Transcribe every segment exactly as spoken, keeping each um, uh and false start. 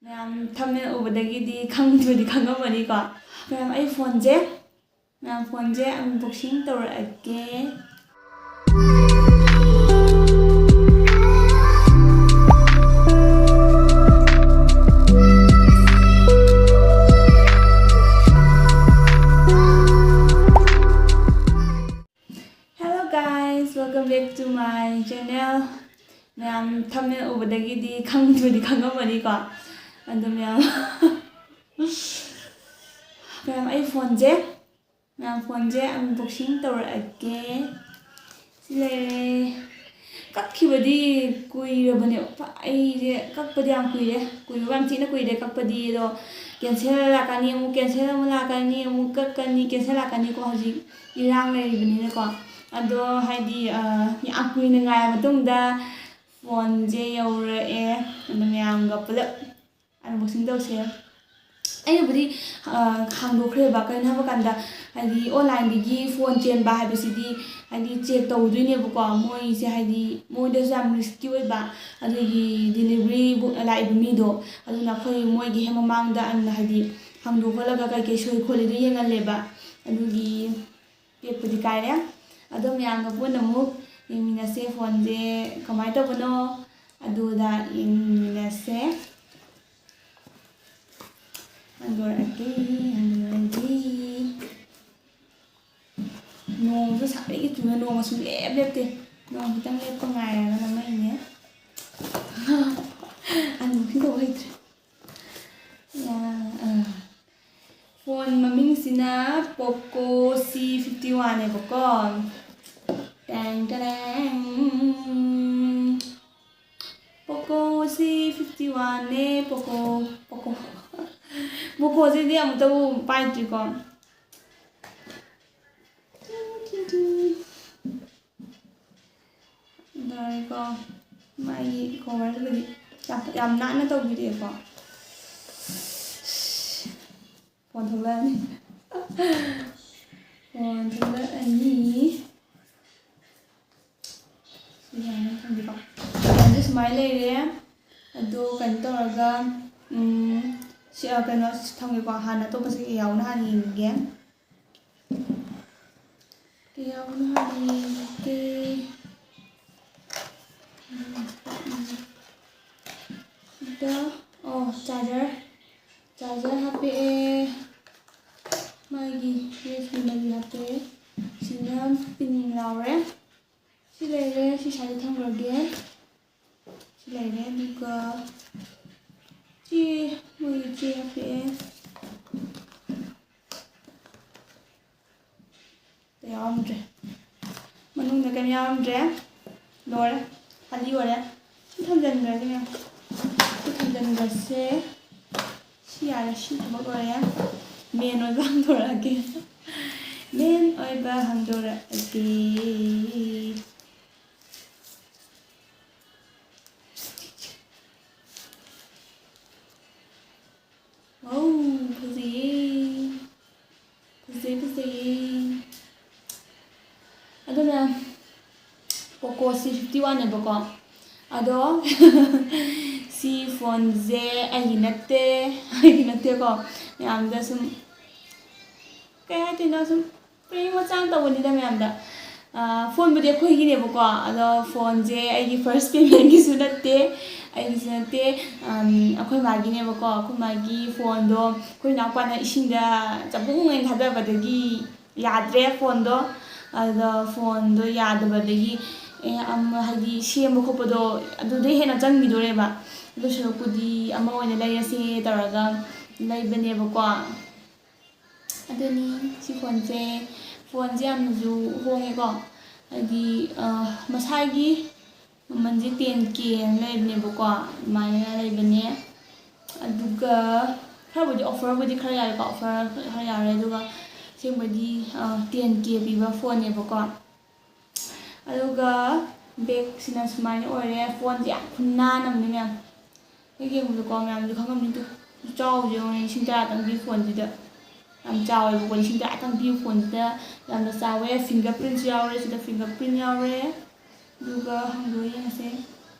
ꯃꯌꯥꯝ ꯊꯝꯃꯦ ꯎꯕꯗꯒꯤꯗꯤ ꯈꯪꯗ꯭ꯔꯗꯤ ꯈꯪꯉꯝꯃꯅꯤꯀꯣ꯫ ꯃꯌꯥꯝ ꯑꯩ ꯐꯣꯟꯁꯦ ꯃꯌꯥꯝ ꯐꯣꯟꯁꯦ ꯑꯟꯕꯣꯛꯁꯤꯡ ꯇꯧꯔꯛꯑꯒꯦ꯫ Hello guys, welcome back to my channel. ꯃꯌꯥꯝ ꯊꯝꯃꯦ ꯎꯕꯗꯒꯤꯗꯤ ꯈꯪꯗ꯭ꯔꯗꯤ ꯈꯪꯉꯝꯃꯅꯤꯀꯣ꯫ ꯑꯗꯣ ꯃꯌꯥꯝ ꯃꯌꯥꯝ ꯑꯩ ꯐꯣꯟꯁꯦ ꯃꯌꯥꯝ ꯐꯣꯟꯁꯦ ꯑꯟꯕꯣꯛꯁꯤꯡ ꯇꯧꯔꯛꯑꯒꯦ꯫ ꯁꯤ ꯂꯩꯔꯦ꯫ ꯀꯛꯈꯤꯕꯗꯤ ꯀꯨꯏꯔꯕꯅꯦ꯫ ꯑꯩꯁꯦ ꯀꯛꯄꯗꯤ ꯌꯥꯝ ꯀꯨꯏꯔꯦ꯫ ꯀꯨꯏꯕ ꯌꯥꯝ ꯊꯤꯅ ꯀꯨꯏꯔꯦ ꯀꯛꯄꯗꯤ꯫ ꯑꯗꯣ cancel ꯂꯥꯛꯀꯅꯤ, ꯑꯃꯨꯛ cancel ꯑꯃꯨꯛ ꯂꯥꯛꯀꯅꯤ, ꯑꯃꯨꯛ ꯀꯛꯀꯅꯤ, cancel ꯂꯥꯛꯀꯅꯤꯀꯣ꯫ ꯍꯧꯖꯤꯛ ꯏꯔꯥꯡ ꯂꯩꯔꯤꯕꯅꯤꯅꯀꯣ꯫ ꯑꯗꯣ ꯍꯥꯏꯗꯤ ꯌꯥꯝ ꯀꯨꯏꯅ ꯉꯥꯏꯔ ꯃꯇꯨꯡꯗ ꯐꯣꯟꯁꯦ ꯌꯧꯔꯛꯑꯦ꯫ ꯑꯗꯣ ꯃꯌꯥꯝꯒ ꯄꯨꯂꯞ ꯑꯟꯕꯣꯛꯁꯤꯡ ꯇꯧꯁꯦ꯫ ꯑꯩꯅꯕꯨꯗꯤ ꯍꯥꯡꯗꯣꯛꯈ꯭ꯔꯦꯕ꯫ ꯀꯩꯅꯣ ꯍꯥꯏꯕ ꯀꯥꯟꯗ ꯍꯥꯏꯗꯤ online ꯗꯒꯤ ꯐꯣꯟ ꯆꯦꯟꯕ ꯍꯥꯏꯕꯁꯤꯗꯤ ꯍꯥꯏꯗꯤ check ꯇꯧꯗꯣꯏꯅꯦꯕꯀꯣ꯫ ꯃꯣꯏꯁꯦ ꯍꯥꯏꯗꯤ ꯃꯣꯏꯗꯁꯨ ꯌꯥꯝ risky ꯑꯣꯏꯕ꯫ ꯑꯗꯨꯒꯤ delivery ꯂꯥꯛꯏꯕ ꯃꯤꯗꯣ, ꯑꯗꯨꯅ ꯑꯩꯈꯣꯏ ꯃꯣꯏꯒꯤ ꯍꯦꯛ ꯃꯃꯥꯡꯗ ꯑꯟ ꯍꯥꯏꯗꯤ ꯍꯥꯡꯗꯣꯛ ꯈꯣꯠꯂꯒ ꯀꯩꯀꯩ ꯁꯣꯏ ꯈꯣꯠꯂꯤꯗꯣ ꯌꯦꯡꯍꯜꯂꯦꯕ꯫ ꯑꯗꯨꯒꯤ ꯄꯦꯛꯄꯨꯗꯤ ꯀꯥꯏꯔꯦ꯫ ꯑꯗꯣ ꯃꯌꯥꯝꯒ ꯄꯨꯟꯅ ꯑꯃꯨꯛ ꯌꯦꯡꯃꯤꯟꯅꯁꯦ ꯐꯣꯟꯁꯦ ꯀꯃꯥꯏꯅ ꯇꯧꯕꯅꯣ ꯑꯗꯨꯗ ꯌꯦꯡꯃꯤꯟꯅꯁꯦ꯫ ꯍꯥꯡꯗꯣꯔꯛꯑꯒꯦ, ꯍꯥꯡꯗꯣꯔꯛꯑꯒꯦ꯫ ꯅꯣꯡꯁꯨ ꯁꯥꯏꯗꯒꯤ ꯆꯨꯅ ꯅꯣꯡ ꯁꯨꯡꯂꯦꯞ ꯂꯦꯞꯇꯦ꯫ ꯅꯣꯡ ꯈꯤꯇꯪ ꯂꯦꯞꯄ ꯉꯥꯏꯔꯒꯅ ꯃꯩꯅꯦ꯫ ꯑꯟꯕꯣꯛꯁꯤꯡ ꯇꯧꯕ ꯍꯩꯇ꯭ꯔꯦ꯫ ꯐꯣꯟ ꯃꯃꯤꯡꯁꯤꯅ Poco C fifty one ꯅꯦꯕꯀꯣ꯫ ꯇꯦꯡ ꯇꯦꯔꯦꯡ꯫ Poco C fifty one ꯅꯦ, Poco, Poco꯫ Pocoꯁꯤꯗꯤ ꯑꯃꯨꯛꯇꯕꯨ ꯄꯥꯏꯗ꯭ꯔꯤꯀꯣ꯫ ꯇꯧꯔꯦꯀꯣ꯫ ꯃꯥꯒꯤ coverꯁꯤꯕꯨꯗꯤ ꯌꯥꯝ, ꯌꯥꯝ ꯅꯥꯟꯅ ꯇꯧꯕꯤꯔꯛꯑꯦꯀꯣ꯫ ꯐꯣꯟ ꯊꯣꯛꯂꯛꯑꯅꯤ꯫ ꯐꯣꯟ ꯊꯣꯛꯂꯛꯑꯅꯤ꯫ ꯁꯤ ꯌꯥꯅꯤ ꯊꯝꯕꯤꯀꯣ꯫ ꯐꯣꯟꯁꯦ ꯁꯨꯃꯥꯏꯅ ꯂꯩꯔꯦ꯫ ꯑꯗꯣ ꯀꯩꯅꯣ ꯇꯧꯔꯒ ꯎꯝ, ꯁꯤ, ꯑ, ꯀꯩꯅꯣ ꯊꯝꯒꯦꯀꯣ, ꯍꯥꯟꯅ ꯑꯇꯣꯞꯄꯁꯦ ꯀꯩ ꯌꯥꯎꯕꯅꯣ ꯍꯥꯟꯅ ꯌꯦꯡꯒꯦ꯫ ꯀꯩ ꯌꯥꯎꯕꯅꯣ ꯍꯥꯟꯅ ꯌꯦꯡꯒꯦ꯫ ꯎꯝ, ꯎꯝ꯫ ꯁꯤꯗ, ꯑꯣ, ꯆꯥꯔꯖꯔ, ꯆꯥꯔꯖꯔ ꯍꯥꯞꯄꯛꯑꯦ꯫ ꯃꯥꯒꯤ ꯌꯨ ꯑꯦꯁ ꯕꯤ ꯃꯔꯤ ꯍꯥꯞꯄꯛꯑꯦ꯫ ꯁꯤꯅ ꯄꯤꯟ ꯌꯥꯎꯔꯦ꯫ ꯁꯤ ꯂꯩꯔꯦ, ꯁꯤ ꯁ꯭ꯋꯥꯏꯗ ꯊꯝꯈ꯭ꯔꯒꯦ꯫ ꯁꯤ ꯂꯩꯔꯦ, ꯑꯗꯨꯒ ꯁꯤ ꯃꯣꯏꯒꯤ ꯆꯦ ꯍꯥꯞꯄꯛꯑꯦ꯫ ꯌꯥꯎꯔꯝꯗ꯭ꯔꯦ꯫ ꯃꯅꯨꯡꯗ ꯀꯩꯝ ꯌꯥꯎꯔꯝꯗ꯭ꯔꯦ꯫ ꯂꯣꯏꯔꯦ꯫ ꯈꯥꯂꯤ ꯑꯣꯏꯔꯦ꯫ ꯁꯤ ꯊꯝꯖꯤꯟꯈ꯭ꯔꯒꯦ ꯃꯌꯥꯝ꯫ ꯁꯤ ꯊꯝꯖꯤꯟꯈ꯭ꯔꯁꯦ꯫ ꯁꯤ ꯌꯥꯔꯦ꯫ ꯁꯤ ꯊꯕꯛ ꯂꯣꯏꯔꯦ꯫ ꯃꯦꯟ ꯑꯣꯏꯕ ꯍꯥꯡꯗꯣꯔꯛꯑꯒꯦ꯫ ꯃꯦꯟ ꯑꯣꯏꯕ ꯍꯥꯡꯗꯣꯔꯛꯑꯒꯦ꯫ ꯋꯥꯎ, ꯐꯖꯩꯌꯦ꯫ ꯐꯖꯩ, ꯐꯖꯩꯌꯦ꯫ ꯑꯗꯨꯅ Poco C fifty one ꯅꯦꯕꯀꯣ꯫ ꯑꯗꯣ ꯁꯤ ꯐꯣꯟꯁꯦ ꯑꯩꯒꯤ ꯅꯠꯇꯦ, ꯑꯩꯒꯤ ꯅꯠꯇꯦꯀꯣ꯫ ꯃꯌꯥꯝꯗ ꯁꯨꯝ ꯀꯩ ꯍꯥꯏꯗꯣꯏꯅꯣ, ꯁꯨꯝ ꯄ꯭ꯔꯦꯡ ꯃꯆꯥ ꯑꯃ ꯇꯧꯕꯅꯤꯗ ꯃꯌꯥꯝꯗ꯫ ꯑ, ꯐꯣꯟꯕꯨꯗꯤ ꯑꯩꯈꯣꯏꯒꯤꯅꯦꯕꯀꯣ, ꯑꯗꯣ ꯐꯣꯟꯁꯦ ꯑꯩꯒꯤ first payment ꯀꯤꯁꯨ ꯅꯠꯇꯦ, ꯑꯩꯒꯤꯁꯨ ꯅꯠꯇꯦ, ꯑꯝ, ꯑꯩꯈꯣꯏ ꯃꯥꯒꯤꯅꯦꯕꯀꯣ꯫ ꯑꯩꯈꯣꯏ ꯃꯥꯒꯤ ꯐꯣꯟꯗꯣ ꯑꯩꯈꯣꯏ ꯏꯅꯥꯎꯄꯥꯅ ꯏꯁꯤꯡꯗ ꯆꯕꯨꯡ ꯑꯣꯏꯅ ꯊꯥꯗꯕꯗꯒꯤ ꯌꯥꯗ꯭ꯔꯦ ꯐꯣꯟꯗꯣ꯫ ꯑꯗꯣ ꯐꯣꯟꯗꯣ ꯌꯥꯗꯕꯗꯒꯤ, ꯑꯦ, ꯑꯃ, ꯍꯥꯏꯗꯤ, ꯁꯦꯝꯕ ꯈꯣꯠꯄꯗꯣ ꯑꯗꯨꯗꯩ ꯍꯦꯟꯅ ꯆꯪꯈꯤꯗꯣꯔꯦꯕ꯫ ꯑꯗꯨ ꯁꯔꯨꯛꯄꯨꯗꯤ ꯑꯃ ꯑꯣꯏꯅ ꯂꯩꯔꯁꯦ ꯇꯧꯔꯒ ꯂꯩꯕꯅꯦꯕꯀꯣ꯫ ꯑꯗꯨꯅꯤ ꯁꯤ ꯐꯣꯟꯁꯦ꯫ ꯐꯣꯟꯁꯦ ꯌꯥꯝꯅꯁꯨ ꯍꯣꯡꯉꯦꯀꯣ꯫ ꯍꯥꯏꯗꯤ, ꯑ, ꯃꯁꯥꯒꯤ ꯃꯃꯜꯁꯦ ten K ꯍꯥꯏꯅ ꯂꯩꯕꯅꯦꯕꯀꯣ, ꯑꯗꯨꯃꯥꯏꯅ ꯂꯩꯕꯅꯦ꯫ ꯑꯗꯨꯒ ꯈꯔꯕꯨꯗꯤ offer ꯕꯨꯗꯤ ꯈꯔ ꯌꯥꯔꯦꯀꯣ, offer ꯈꯔ ꯌꯥꯔꯦ꯫ ꯑꯗꯨꯒ ꯑꯁꯦꯡꯕꯗꯤ, ꯑ, ten K ꯄꯤꯕ ꯐꯣꯟꯅꯦꯕꯀꯣ꯫ ꯑꯗꯨꯒ back ꯁꯤꯅ ꯁꯨꯃꯥꯏꯅ ꯑꯣꯏꯔꯦ꯫ ꯐꯣꯟꯁꯦ ꯌꯥꯝ ꯈꯨꯅꯥꯟ ꯑꯃꯅꯤ ꯃꯌꯥꯝ꯫ ꯍꯦꯛ ꯌꯦꯡꯕꯗꯀꯣ ꯃꯌꯥꯝꯁꯨ ꯈꯪꯉꯝꯅꯤ꯫ ꯑꯗꯨ ꯈꯨꯆꯥꯎꯁꯦ ꯌꯦꯡꯉꯨꯅꯦ, ꯂꯤꯁꯤꯡ ꯇꯔꯥꯇꯪ ꯄꯤꯕ ꯐꯣꯟꯁꯤꯗ꯫ ꯌꯥꯝ ꯆꯥꯎꯋꯦꯕꯀꯣ, ꯂꯤꯁꯤꯡ ꯇꯔꯥꯇꯪ ꯄꯤꯕ ꯐꯣꯟꯁꯤꯗ ꯌꯥꯝꯅ ꯆꯥꯎꯋꯦ꯫ Finger print ꯁꯨ ꯌꯥꯎꯔꯦ ꯁꯤꯗ, finger print ꯌꯥꯎꯔꯦ꯫ ꯑꯗꯨꯒ ꯍꯥꯡꯗꯣꯛꯑ ꯌꯦꯡꯉꯁꯦ꯫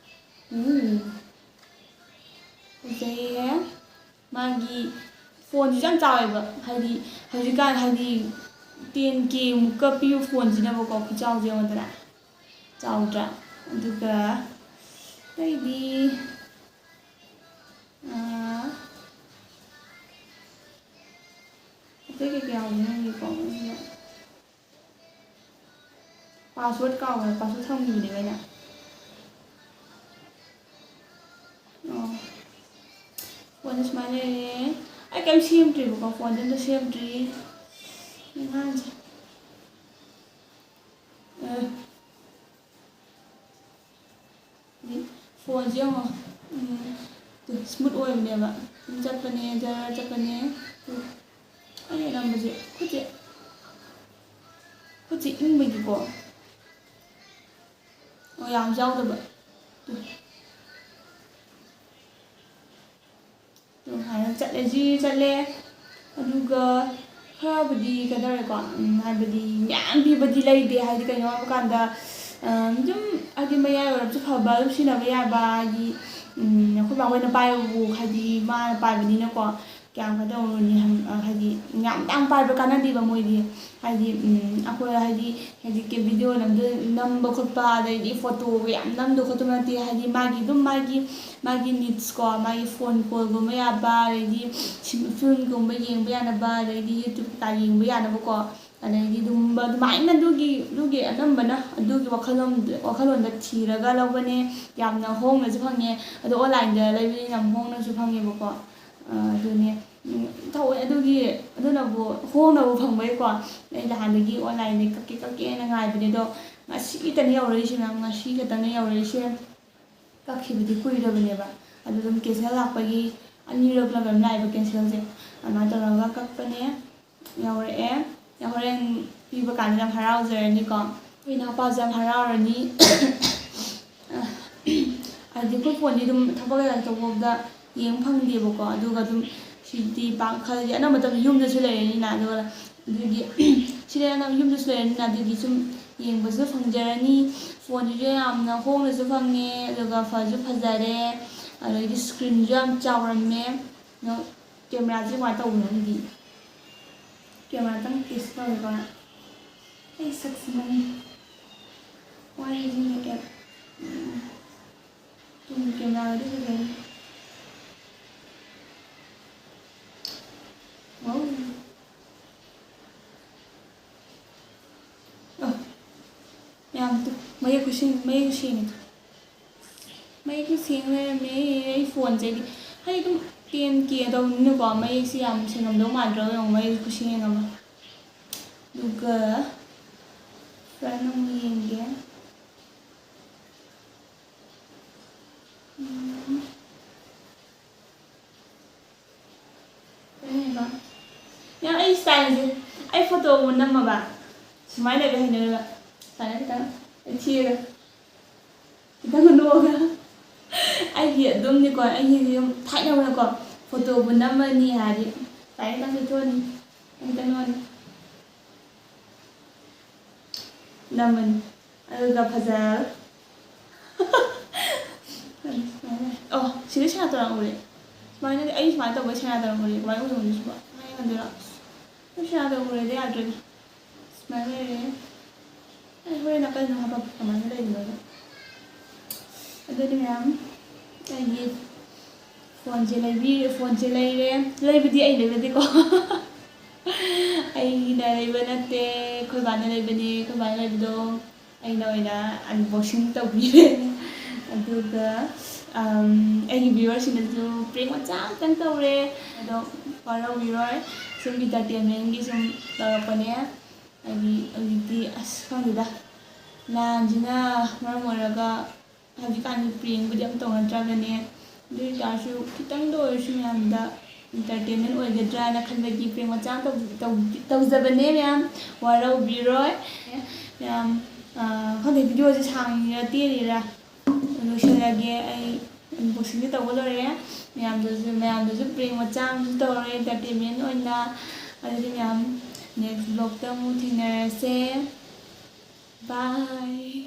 ꯎꯝ, ꯐꯖꯩꯌꯦ꯫ ꯃꯥꯒꯤ ꯐꯣꯟꯁꯤꯁꯨ ꯌꯥꯝ ꯆꯥꯎꯋꯦꯕ, ꯍꯥꯏꯗꯤ ꯍꯧꯖꯤꯛꯀꯥꯟ ꯍꯥꯏꯗꯤ ꯇꯦꯟ ꯀꯦ ꯃꯨꯛꯀ ꯄꯤꯕ ꯐꯣꯟꯁꯤꯅꯕꯀꯣ, ꯈꯨꯆꯥꯎꯁꯦ ꯌꯦꯡꯉꯣꯗꯅ, ꯆꯥꯎꯗ꯭ꯔꯥ? ꯑꯗꯨꯒ ꯑꯇꯩꯗꯤ, ꯑꯥ, ꯑꯇꯩ ꯀꯩꯀꯩ ꯌꯥꯎꯕꯅꯣ ꯌꯦꯡꯒꯦꯀꯣ ꯃꯣꯏꯁꯤꯗ꯫ ꯄꯥꯁꯋꯥꯔꯗ ꯀꯥꯎꯈ꯭ꯔꯦ, ꯄꯥꯁꯋꯥꯔꯗ ꯊꯝꯈꯤꯕꯅꯦꯕ ꯑꯩꯅ꯫ ꯑꯣ, ꯐꯣꯟꯁꯦ ꯁꯨꯃꯥꯏꯅ ꯂꯩꯔꯦ꯫ ꯑꯩ ꯀꯩꯝ ꯁꯦꯝꯗ꯭ꯔꯤꯕꯀꯣ, ꯐꯣꯟꯁꯦ ꯑꯝꯇ ꯁꯦꯝꯗ꯭ꯔꯤ꯫ ꯑꯉꯥꯡꯁꯦ꯫ ꯑ, ꯐꯣꯟꯁꯦ ꯌꯦꯡꯉꯣ, ꯎꯝ, ꯇꯨ, ꯁ꯭ꯃꯨꯠ ꯑꯣꯏꯕꯅꯦꯕ꯫ ꯑꯗꯨꯝ ꯆꯠꯄꯅꯦ, ꯖꯔ ꯆꯠꯄꯅꯦ꯫ ꯇꯨ, ꯑꯩꯅ ꯅꯝꯕꯁꯦ ꯈꯨꯠꯁꯦ, ꯈꯨꯠꯁꯦ ꯏꯪꯕꯒꯤꯀꯣ꯫ ꯑꯣ, ꯌꯥꯝ ꯌꯥꯎꯗꯕ꯫ ꯇꯨ꯫ ꯑꯗꯨꯃꯥꯏꯅ ꯆꯠꯂꯦ, ꯖꯤ ꯆꯠꯂꯦ꯫ ꯑꯗꯨꯒ ꯈꯔꯕꯨꯗꯤ ꯀꯩꯗꯧꯔꯦꯀꯣ, ꯎꯝ, ꯍꯥꯏꯕꯗꯤ ꯃꯌꯥꯝ ꯄꯤꯕꯗꯤ ꯂꯩꯇꯦ꯫ ꯍꯥꯏꯗꯤ ꯀꯩꯅꯣ ꯍꯥꯏꯕ ꯀꯥꯟꯗ, ꯑꯝ, ꯑꯗꯨꯝ ꯍꯥꯏꯗꯤ ꯃꯌꯥꯏ ꯑꯣꯏꯔꯞꯁꯨ ꯐꯕ ꯑꯗꯨꯝ ꯁꯤꯖꯤꯟꯅꯕ ꯌꯥꯕ, ꯍꯥꯏꯗꯤ, ꯎꯝ, ꯑꯩꯈꯣꯏ ꯃꯥ ꯍꯣꯏꯅ ꯄꯥꯏꯕꯕꯨ ꯍꯥꯏꯗꯤ ꯃꯥꯅ ꯄꯥꯏꯕꯅꯤꯅꯀꯣ, ꯀꯌꯥꯝ ꯀꯩꯗꯧꯔꯨꯅꯤ ꯍꯥꯏ-, ꯍꯥꯏꯗꯤ ꯌꯥꯝ ꯌꯥꯝ ꯄꯥꯏꯕ ꯀꯥꯟꯅꯗꯦꯕ ꯃꯣꯏꯗꯤ꯫ ꯍꯥꯏꯗꯤ, ꯎꯝ, ꯑꯩꯈꯣꯏ ꯍꯥꯏꯗꯤ ꯍꯧꯖꯤꯛꯀꯤ ꯚꯤꯗꯤꯑꯣ ꯅꯝꯗ-, ꯅꯝꯕ ꯈꯣꯠꯄ, ꯑꯗꯩꯗꯤ ꯐꯣꯇꯣꯒ ꯌꯥꯝ ꯅꯝꯗꯧ ꯈꯣꯠꯇꯧ ꯅꯠꯇꯦ꯫ ꯍꯥꯏꯗꯤ ꯃꯥꯒꯤ ꯑꯗꯨꯝ ꯃꯥꯒꯤ, ꯃꯥꯒꯤ ꯅꯤꯠꯁꯀꯣ, ꯃꯥꯒꯤ ꯐꯣꯟ ꯀꯣꯜꯒꯨꯝꯕ ꯌꯥꯕ, ꯑꯗꯩꯗꯤ ꯁꯤ-, ꯐꯤꯂꯝꯒꯨꯝꯕ ꯌꯦꯡꯕ ꯌꯥꯅꯕ, ꯑꯗꯩꯗꯤ YouTube ꯀꯩꯀꯥ ꯌꯦꯡꯕ ꯌꯥꯅꯕꯀꯣ, ꯑꯗꯩꯗꯤ ꯑꯗꯨꯝꯕ ꯑꯗꯨꯃꯥꯏꯅ ꯑꯗꯨꯒꯤ, ꯑꯗꯨꯒꯤ ꯑꯅꯝꯕꯅ ꯑꯗꯨꯒꯤ ꯋꯥꯈꯜꯂꯣꯟ-, ꯋꯥꯈꯜꯂꯣꯟꯗ ꯊꯤꯔꯒ ꯂꯧꯕꯅꯦ꯫ ꯌꯥꯝꯅ ꯍꯣꯡꯅꯁꯨ ꯐꯪꯉꯦ꯫ ꯑꯗꯣ online ꯗ ꯂꯩꯕꯅꯤꯅ ꯌꯥꯝ ꯍꯣꯡꯅꯁꯨ ꯐꯪꯉꯦꯕꯀꯣ꯫ ꯑ, ꯑꯗꯨꯅꯦ꯫ ꯎꯝ, ꯊꯑꯣꯏ ꯑꯗꯨꯒꯤ, ꯑꯗꯨꯅꯕꯨ ꯍꯣꯡꯅꯕꯨ ꯐꯪꯕꯩꯀꯣ꯫ ꯑꯩ ꯅꯍꯥꯟꯗꯒꯤ online ꯗꯒꯤ ꯀꯛꯀꯦ ꯀꯛꯀꯦꯅ ꯉꯥꯏꯕꯅꯦ, ꯑꯗꯣ ꯉꯁꯤ ꯈꯛꯇꯅꯦ ꯌꯧꯔꯛꯏꯁꯦ, ꯃꯌꯥꯝ, ꯉꯁꯤ ꯈꯛꯇꯅꯦ ꯌꯧꯔꯛꯏꯁꯦ꯫ ꯀꯛꯈꯤꯕꯗꯤ ꯀꯨꯏꯔꯕꯅꯦꯕ꯫ ꯑꯗꯨ ꯑꯗꯨꯝ cancel ꯂꯥꯛꯄꯒꯤ ꯑꯅꯤꯔꯛꯂ ꯀꯩꯅꯣꯝ ꯂꯥꯛꯑꯦꯕ cancel ꯁꯦ꯫ ꯑꯗꯨꯃꯥꯏꯅ ꯇꯧꯔꯒ ꯀꯛꯄꯅꯦ꯫ ꯌꯧꯔꯛꯑꯦ꯫ ꯍꯣꯔꯦꯟ ꯄꯤꯕ ꯀꯥꯟꯗ ꯌꯥꯝ ꯍꯔꯥꯎꯖꯔꯅꯤꯀꯣ꯫ ꯑꯩꯈꯣꯏ ꯏꯅꯥꯎꯄꯥꯁꯨ ꯌꯥꯝ ꯍꯔꯥꯎꯔꯅꯤ꯫ ꯍꯥꯏꯗꯤ ꯑꯩꯈꯣꯏ ꯐꯣꯟꯗꯤ ꯑꯗꯨꯝ ꯊꯕꯛ ꯀꯩꯀꯥ ꯆꯠꯊꯣꯛꯄꯗ ꯌꯦꯡ ꯐꯪꯗꯦꯕꯀꯣ꯫ ꯑꯗꯨꯒ ꯑꯗꯨꯝ ꯁꯤꯗꯤ ꯄꯥꯛ ꯈꯜꯂꯤ, ꯑꯅꯝꯕ ꯃꯇꯝꯗ ꯌꯨꯝꯗꯁꯨ ꯂꯩꯔꯅꯤꯅ꯫ ꯑꯗꯨꯒ ꯑꯗꯨꯒꯤ ꯁꯤꯗꯤ ꯑꯅꯝꯕ ꯌꯨꯝꯗꯁꯨ ꯂꯩꯔꯅꯤꯅ, ꯑꯗꯨꯒꯤ ꯁꯨꯝ ꯌꯦꯡꯕꯁꯨ ꯐꯪꯖꯔꯅꯤ꯫ ꯐꯣꯟꯁꯤꯁꯨ ꯌꯥꯝꯅ ꯍꯣꯡꯅꯁꯨ ꯐꯪꯉꯦ, ꯑꯗꯨꯒ ꯐꯁꯨ ꯐꯖꯔꯦ, ꯑꯗꯒꯤ screen ꯁꯨ ꯌꯥꯝ ꯆꯥꯎꯔꯝꯃꯦ꯫ ꯑꯗꯣ ꯀꯦꯃꯦꯔꯥꯁꯦ ꯀꯃꯥꯏꯅ ꯇꯧꯕꯅꯣ ꯈꯪꯗꯦ꯫ ꯀꯦꯃꯦꯔꯥꯗꯪ ꯇꯦꯁ ꯇꯧꯔꯦꯀꯣ꯫ ꯑꯩ ꯁꯛꯁꯤꯅꯅꯦ꯫ ꯋꯥꯔꯤꯁꯤꯅ ꯑꯦꯞ ꯇꯨꯡ ꯀꯦꯃꯦꯔꯥꯒꯗꯤ ꯐꯖꯩ꯫ ꯋꯥꯎ꯫ ꯑ, ꯌꯥꯝ ꯇꯨ-, ꯃꯌꯦꯛ ꯈꯨꯁꯦꯡ, ꯃꯌꯦꯛ ꯁꯦꯡꯉꯦ꯫ ꯃꯌꯦꯛꯁꯨ ꯁꯦꯡ ꯂꯩꯔꯝꯃꯦ꯫ ꯑꯩ ꯐꯣꯟꯁꯦ ꯍꯥꯏꯗꯤ, ꯍꯥꯏꯗꯤ ꯑꯗꯨꯝ ꯇꯦꯟ ꯀꯦ ꯇꯧꯕꯅꯤꯅꯀꯣ, ꯃꯌꯦꯛꯁꯦ ꯌꯥꯝ ꯁꯦꯡꯉꯝꯗꯧ ꯃꯥꯟꯗ꯭ꯔꯒ ꯌꯦꯡꯉꯣ, ꯃꯌꯦꯛ ꯈꯨꯁꯦꯡ ꯑꯃ꯫ ꯑꯗꯨꯒ ꯐ꯭ꯔꯟ ꯑꯃꯨꯛ ꯌꯦꯡꯒꯦ꯫ ꯎꯝ꯫ ꯀꯩꯅꯣ? ꯌꯥꯝ ꯑꯩ ꯁ꯭ꯇꯥꯏꯜꯁꯦ, ꯑꯩ ꯐꯣꯇꯣ ꯑꯃꯨꯛ ꯅꯝꯃꯕ, ꯁꯨꯃꯥꯏꯅ ꯂꯩꯕ ꯍꯩꯅꯔꯣꯏꯕ꯫ ꯁꯨꯃꯥꯏꯅ ꯈꯤꯇꯪ ꯊꯤꯔꯒ, ꯈꯤꯇꯪ ꯅꯣꯛꯑꯒ꯫ ꯑꯩꯒꯤ ꯑꯗꯨꯝꯅꯤꯀꯣ, ꯑꯩꯒꯤ ꯌꯨꯝ ꯊꯥꯏꯅ ꯑꯣꯏꯅꯀꯣ, ꯐꯣꯇꯣꯕꯨ ꯅꯝꯃꯅꯤ ꯍꯥꯏꯔꯗꯤ ꯁꯨꯃꯥꯏꯅ ꯈꯤꯇꯪ ꯊꯣꯛꯑꯅꯤ, ꯈꯤꯇꯪ ꯅꯣꯛꯑꯅꯤ꯫ ꯅꯝꯃꯅꯤ꯫ ꯑꯗꯨꯒ ꯐꯖꯔꯦ꯫ ꯑꯣ, ꯁꯤꯗ ꯁꯦꯔꯥꯇꯣꯟ ꯎꯔꯦ꯫ ꯁꯨꯃꯥꯏꯅꯗꯤ ꯑꯩ ꯁꯨꯃꯥꯏꯅ ꯇꯧꯕꯩ ꯁꯦꯔꯥꯇꯣꯟ ꯎꯔꯦ꯫ ꯀꯃꯥꯏꯅ ꯎꯔꯝꯒꯅꯤ ꯁꯤꯕꯣ? ꯀꯃꯥꯏꯅ ꯌꯦꯡꯍꯟꯗꯣꯏꯔꯣ? ꯑꯩ ꯁꯦꯔꯥꯇꯣꯟ ꯎꯔꯗꯤ ꯌꯥꯗ꯭ꯔꯦꯅꯦ꯫ ꯁꯨꯃꯥꯏꯅ ꯂꯩꯔꯦ꯫ ꯑꯩ ꯍꯣꯔꯦꯟ ꯅꯥꯀꯟꯗ ꯍꯥꯄꯛꯀꯦ ꯀꯃꯥꯏꯅ ꯂꯩꯕꯅꯣꯗꯣ꯫ ꯑꯗꯨꯗꯤ ꯃꯌꯥꯝ, ꯑꯩꯒꯤ ꯐꯣꯟꯁꯦ ꯂꯩꯕꯤꯔꯦ, ꯐꯣꯟꯁꯦ ꯂꯩꯔꯦ꯫ ꯂꯩꯕꯗꯤ ꯑꯩ ꯂꯩꯕꯗꯤꯀꯣ꯫ ꯑꯩꯅ ꯂꯩꯕ ꯅꯠꯇꯦ, ꯑꯩꯈꯣꯏ ꯕꯥꯅ ꯂꯩꯕꯅꯦ꯫ ꯑꯩꯈꯣꯏ ꯕꯥꯅ ꯂꯩꯕꯗꯣ ꯑꯩꯅ ꯑꯣꯏꯅ unboxing ꯇꯧꯕꯤꯔꯦ꯫ ꯑꯗꯨꯒ, ꯑꯝ, ꯑꯩꯒꯤ viewerꯁꯤꯡꯗꯁꯨ prank ꯃꯆꯥ ꯑꯝꯇꯪ ꯇꯧꯔꯦ꯫ ꯑꯗꯣ ꯋꯥꯔꯧꯕꯤꯔꯣꯏ, ꯁꯨꯝ entertainmentꯒꯤ ꯁꯨꯝ ꯇꯧꯔꯛꯄꯅꯦ꯫ ꯍꯥꯏꯗꯤ ꯍꯧꯖꯤꯛꯇꯤ ꯑꯁ ꯈꯪꯗꯦꯗ, ꯂꯥꯟꯁꯤꯅ ꯃꯔꯝ ꯑꯣꯏꯔꯒ ꯍꯧꯖꯤꯛꯀꯥꯟꯗꯤ prankꯕꯨꯗꯤ ꯑꯝ ꯇꯧꯅꯗ꯭ꯔꯕꯅꯦ꯫ ꯑꯗꯨ ꯑꯣꯏꯇꯥꯔꯁꯨ ꯈꯤꯇꯪꯗ ꯑꯣꯏꯔꯁꯨ ꯃꯌꯥꯝꯗ entertainment ꯑꯣꯏꯒꯗ꯭ꯔꯥꯅ ꯈꯟꯕꯒꯤ prank ꯃꯆꯥ ꯑꯃ ꯇꯧ-, ꯇꯧ-, ꯇꯧꯖꯕꯅꯦ ꯃꯌꯥꯝ꯫ ꯋꯥꯔꯧꯕꯤꯔꯣꯏ꯫ ꯃꯌꯥꯝ, ꯑ, ꯈꯪꯗꯦ, videoꯁꯦ ꯁꯥꯡꯉꯤꯔꯥ ꯇꯦꯜꯂꯤꯔꯥ ꯂꯣꯏꯁꯤꯜꯂꯒꯦ꯫ ꯑꯩ unboxingꯗꯤ ꯇꯧꯕ ꯂꯣꯏꯔꯦ꯫ ꯃꯌꯥꯝꯗꯁꯨ, ꯃꯌꯥꯝꯗꯁꯨ prank ꯃꯆꯥ ꯑꯃꯁꯨ ꯇꯧꯔꯦ entertainment ꯑꯣꯏꯅ꯫ ꯑꯗꯨꯗꯤ ꯃꯌꯥꯝ next vlogꯇ ꯑꯃꯨꯛ ꯊꯦꯡꯅꯔꯁꯦ꯫ Bye꯫